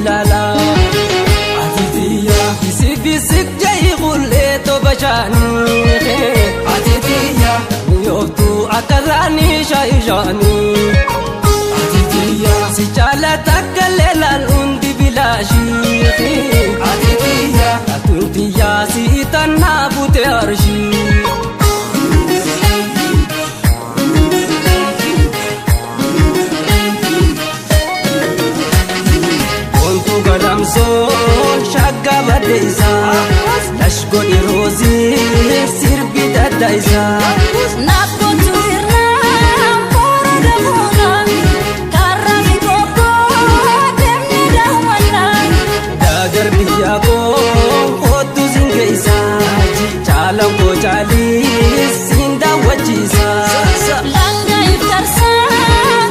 ilaala. Ati tiyya fisik fisik jahi qullee tobashaanii. Ati tiyya mi'ooftuu akka raanii shaayishaanii. Ati tiyya si jaalata akka leelaan hundi bilaashii. Ati tiyya atuun tiyya si tannaa bute arshii. Wantu galamsoo shagga baddeessaa lash godhi roozii sirbi dadda isaa. Naaf gochuu hirnaa boora gamoona karaa fi kookoo deemnee daawwannaa. Daagar biyya koo kootu siin geessaa caala koo caalii siin daawwachiisaa. Laanga iftarsaa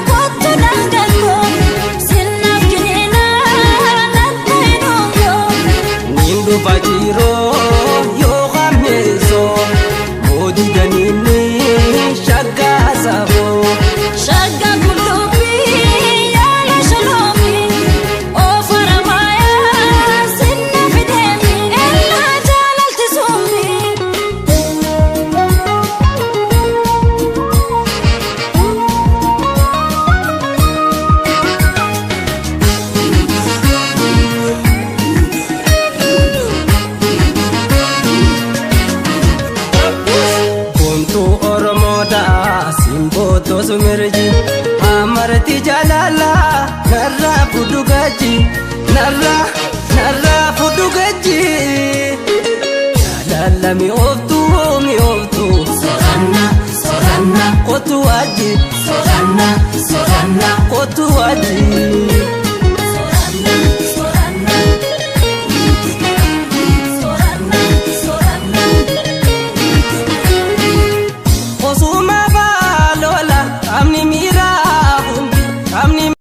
kootu daangakoo sirnaaf kiniinaa natti hidhongoo. Niin dhufa jiiroo yoo hammeessoo moodii daniinni shaggaa saboo. Shagga qullubbii yaala shaloomi oofara maayaa sinna fideemi ellaa jaalalti suumi. Boontuu Oromoodhaa simboottoo sumirji amarti jaalalaa narraa fudhu gaji narraa narraa fudhu gaji. Jaalala mi'ooftuu mi'ooftuu soranna soranna kootu waji soranna soranna kootu waji.